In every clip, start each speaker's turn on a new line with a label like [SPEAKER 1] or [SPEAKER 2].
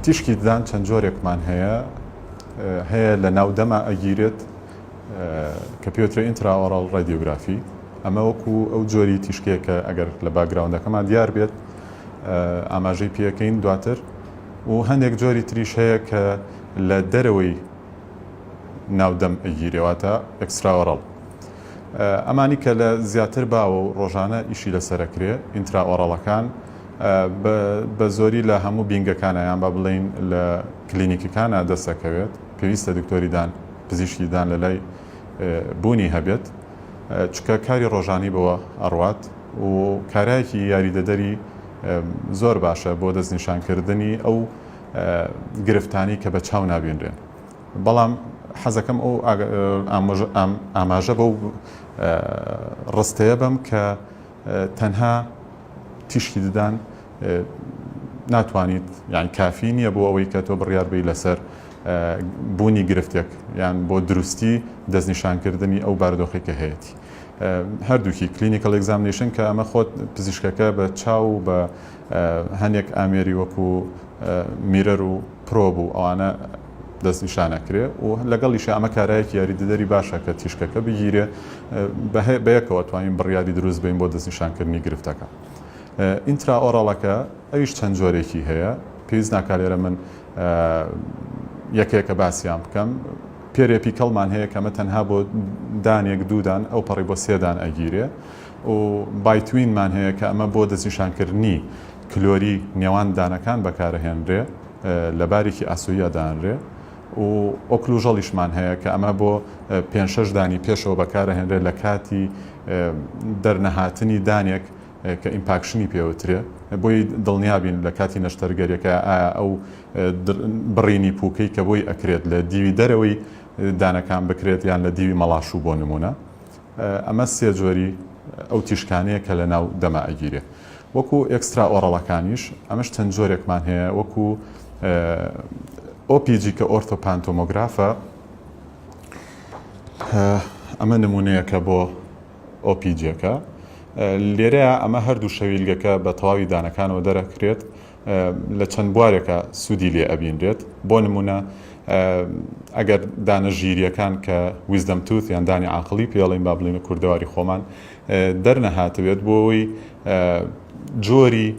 [SPEAKER 1] تیشکی ددان چەند جۆرێکمان هەیە، هەیە لە ناو دەما ئەگیرێت کە پێوترێ intraoral radiography، ئەمە وەکو ئەو جۆری تیشکەیە کە ئەگەر لە background ەکەمان دیار بێت ئاماژەی پێەکەین دواتر و هەندێک جۆری تریش هەیە کە لە دەرەوەی ناو دەم ئەگیرێ واتە extraoral. ئەمانی کە لە زیاتر باوە و ڕۆژانە ئیشی لەسەرەکرێ intraoral ەکان بە زۆری لە هەموو بینگەکانە یان با بڵێین لە کلینیکەکانە دەست ئەکەوێت، پێویستە دکتۆری دان، پزیشکی دان لە لای بوونی هەبێت، چونکە کاری ڕۆژانەی بەوە ئەڕوات و کارایەکی یاریدەدەری زۆر باشە بۆ دەستنیشانکردنی ئەو گرفتانەی کە بە چاو نابینرێن. بەڵام حەزەکەم ئەو ئاماژە بەو ڕستەیە بەم کە تەنها تیشکی ددان ناتوانیت یان کافی نییە بۆ ئەوەی کە تۆ بڕیار بی لەسەر بوونی گرفتێک یان بۆ دروستی دەستنیشانکردنی ئەو بارودۆخی کە هەیەی هەردووکی clinical examination کە ئەمە خۆت پزیشکەکە بە چاو و بە هەنێک ئامێری وەکو mirror و probe و ئەوانە دەستنیشانەکرێ و لەگەڵیشە ئەمە کارایەکی یاریدەدەری باشە کە تیشکەکە بگیرێ بەیەکەوە توانین بڕیاری دروست بین بۆ دەستنیشانکردنی گرفتەکە. intraoral ەکە ئەویش چەند جۆرێکی هەیە، پێویست ناکا لێرە من یەکە یەکە باسیان بکەم. periapical مان هەیە کە ئەمە تەنها بۆ دانێک دوو دان ئەو پەڕی بۆ سێ دان ئەگیرێ و bitewing مان هەیە کە ئەمە بۆ دەستنیشانکردنی کلۆری نێوان دانەکان بەکارەهێنرێ لە بارێکی ئاسۆییا دانرێ و occlusal یشمان هەیە کە ئەمە بۆ پێنج شەش دانی پێشەوە بەکارەهێنرێت لە کاتی دەرنەهاتنی دانێک کە impaction ی پێوترێ بۆی دڵنیابین لە کاتی نەشتەرگەریەکە ئایا ئەو بڕینی پوکەی کە بۆی ئەکرێت لە دیوی دەرەوەی دانەکان بکرێت یان لە دیوی مەڵاشوو بۆ نمونە ئەمە سێ جۆری ئەو تیشکانەیە کە لە ناو دەما ئەگیرێ. وەکو extraoral ەکانیش ئەمەش چەند جۆرێکمان هەیە وەکو OPG کە orthopantomograph ە ئەمە نمونەیەکە بۆ OPG ەکە لێرەیە ئەمە هەردوو شەویلگەکە بە تەواوی دانەکانەوە دەرەکرێت لە چەند بوارێکا سوودی لێ ئەبینرێت، بۆ نموونە ئەگەر دانە ژیرییەکان کە wisdom tooth یان دانی عاقڵی پێ ئەڵێین با بڵێین کوردەواری خۆمان دەرنەهاتبێت بۆ ئەوەی جۆری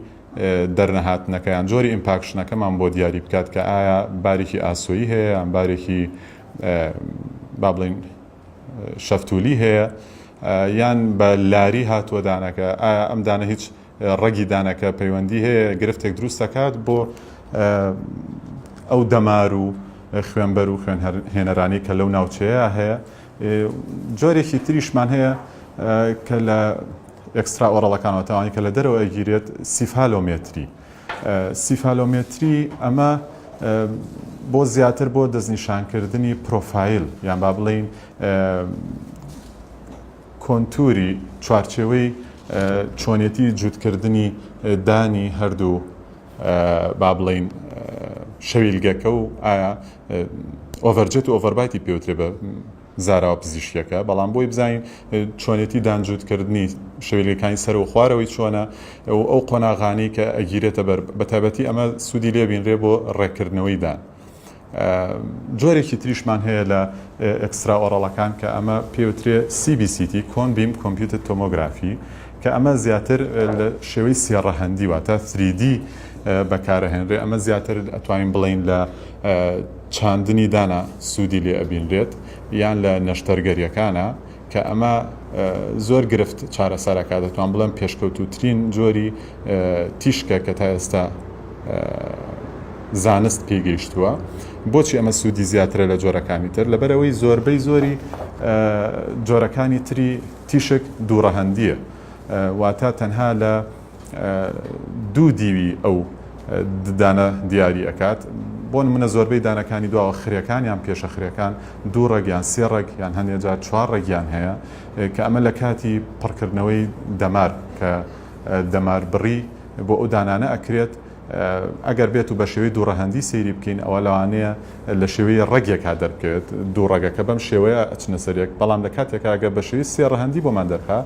[SPEAKER 1] دەرنەهاتنەکە یان جۆری impaction ەکەمان بۆ دیاری بکات کە ئایا بارێکی ئاسۆیی هەیە یان بارێکی با بڵێین شەفتولی هەیە یان بە لاری هاتووە دانەکە ئایا ئەم دانە هیچ ڕەگی دانەکە پەیوەندی هەیە گرفتێک دروست دەکات بۆ ئەو دەمار و خوێنبەر و خوێنهێنەرانی کە لەو ناوچەیە هەیە. جۆرێکی تریشمان هەیە کە لە extraoral ەکانەوە تاوانی کە لە دەرەوە ئەگیرێت cephalometry. cephalometry ئەمە بۆ زیاتر بۆ دەستنیشانکردنی پرۆفایل یان با بڵین کۆنتوری چوارچێوەی چۆنێتی جووتکردنی دانی هەردوو با بڵێین شەویلگەکە و ئایا overjet و overbite ی پێوترێ بە زاراوە پزیشکیەکە بەڵام بۆی بزانین چۆنێتی دان جووتکردنی شەویلگەکانی سەر و خوارەوەی چۆنە و ئەو قۆناغانەی کە ئەگیرێتە بەر بە تایبەتی ئەمە سوودی لێبینرێ بۆ ڕێککردنەوەی دان. جۆرێکی تریشمان هەیە لە extraoral ەکان کە ئەمە پێوترێ CBCT cone beam computed tomography کە ئەمە زیاتر لە شێوەی سێ ڕەهەندی واتە 3D بەکارەهێنرێ ئەمە زیاتر ئەتوانین بڵین لە چاندنی دانا سوودی لێ ئەبینرێت یان لە نەشتەرگەریەکانە کە ئەمە زۆر گرفت چارەسەر ئەکات، دەتوانم بڵێم پێشکەوتووترین جۆری تیشکە کە تا ئێستا زانست پێی گەیشتووە. بۆچی ئەمە سوودی زیاترە لە جۆرەکانی تر؟ لەبەرئەوەی زۆربەی زۆری جۆرەکانی تری تیشک دووڕەهەندییە، واتە تەنها لە دوو دیوی ئەو ددانە دیاری ئەکات، بۆ نمونە زۆربەی دانەکانی دواوە خرێکان یان پێشە خرێکان دوو ڕەگ یان سێ ڕەگ یان هەندێ جار چوار ڕەگیان هەیە کە ئەمە لە کاتی پڕکردنەوەی دەمار کە دەمار بڕی بۆ ئەو دانانە ئەکرێت ئەگەر بێت و بە شێوەی دوو ڕەهەندی سەیری بکەین ئەوە لەوانەیە لە شێوەی ڕەگێکا دەربکەوێت دوو ڕەگەکە بەم شێوەیە ئەچنە سەر یەک بەڵام لە کاتێکا ئەگەر بە شێوەی سێ ڕەهەندی بۆمان دەرخا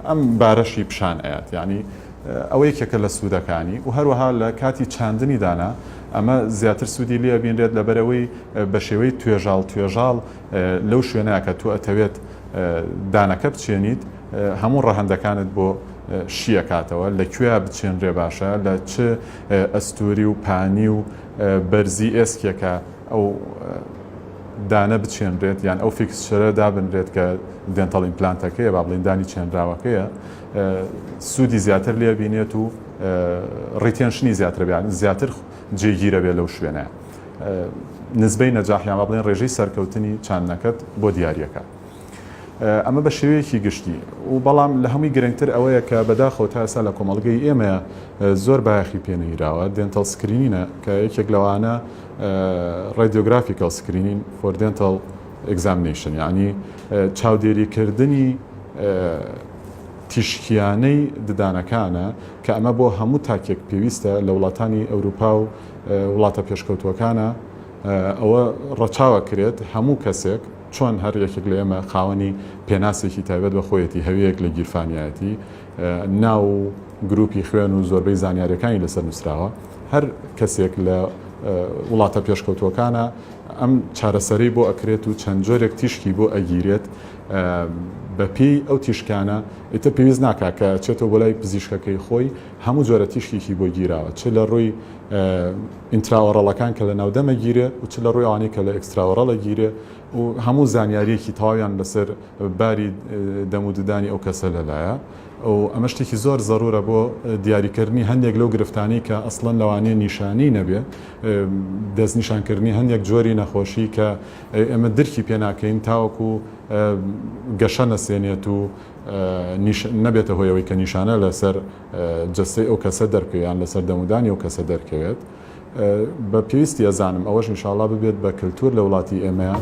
[SPEAKER 1] ئەم بارەشی پیشان ئەیات یانی. ئەوە یەکێکە لە سوودەکانی و هەروەها لە کاتی چاندنی دانە ئەمە زیاتر سوودی لێ ئەبینرێت لەبەرئەوەی بە شێوەی توێژاڵ توێژاڵ لەو شوێنە کە تۆ ئەتەوێت دانەکە بچێنیت هەموو ڕەهەندەکانت بۆ شی ئەکاتەوە لە کوێ بچێنرێ باشە لە چ ئەستوری و پانی و بەرزی ئێسکێکە ئەو دانە بچێنرێت یان ئەو fixture ە دابنرێت کە dental implant ەکەیە با بڵێین دانی چێنراوەکەیە سوودی زیاتر لێ بینێت و retention ی زیاتر بیان زیاتر جێگیرە بێ لەو شوێنە نسبەی نەجاح یان با بڵێن ڕێژەی سەرکەوتنی چاندنەکەت بۆ دیاریەکە. ئەمە بە شێوەیەکی گشتی و بەڵام لە هەمووی گرنگتر ئەوەیە کە بەداخەوە تا ئێستا لە کۆمەڵگەی ئێمەیە زۆر بایەخی پێنەگیراوە dental screening ە کە یەکێک لەوانە radiographical screening for dental examination یعنی چاودێریکردنی تیشکیانەی ددانەکانە کە ئەمە بۆ هەموو تاکێک پێویستە لە وڵاتانی ئەوروپا و وڵاتە پێشکەوتووەکانە ئەوە ڕەچاوە کرێت هەموو کەسێک چۆن هەر یەکێک لە ئێمە خاوەنی پێناسێکی تایبەت بە خۆیەتی، هەویەک لە گیرفانیایەتی، ناو و گروپی خوێن و زۆربەی زانیاریەکانی لەسەر نووسراوە، هەر کەسێک لە وڵاتە پێشکەوتووەکانە ئەم چارەسەرەی بۆ ئەکرێت و چەند جۆرێک تیشکی بۆ ئەگیرێت بە پێی ئەو تیشکانە ئیتر پێویست ناکا کە چێتەوە بۆ لای پزیشکەکەی خۆی هەموو جۆرە تیشکێکی بۆ گیراوە چ لە ڕووی intraoral ەکان کە لە ناو دەم ئەگیرێ و چ لە ڕووی ئەوانەی کە لە extraoral ئەگیرێ و هەموو زانیارییەکی تەواویان لەسەر باری دەم و ددانی ئەو کەسە لەلایە و ئەمە شتێکی زۆر زەرورە بۆ دیاریکردنی هەندێک لەو گرفتانەی کە ئەسڵەن لەوانەیە نیشانەی نەبێ دەستنیشانکردنی هەندێک جۆری نەخۆشی کە ئێمە درکی پێ ناکەین تاوەکو گەشە نەسێنێت و نەبێتە هۆی ئەوەی کە نیشانە لەسەر جەستەی ئەو کەسە دەربکەوێت یان لەسەر دەمودانی ئەو کەسە دەرکەوێت بە پێویستی ئەزانم ئەوەش ئینشاڵڵا ببێت بە کلتور لە وڵاتی ئێمەیا.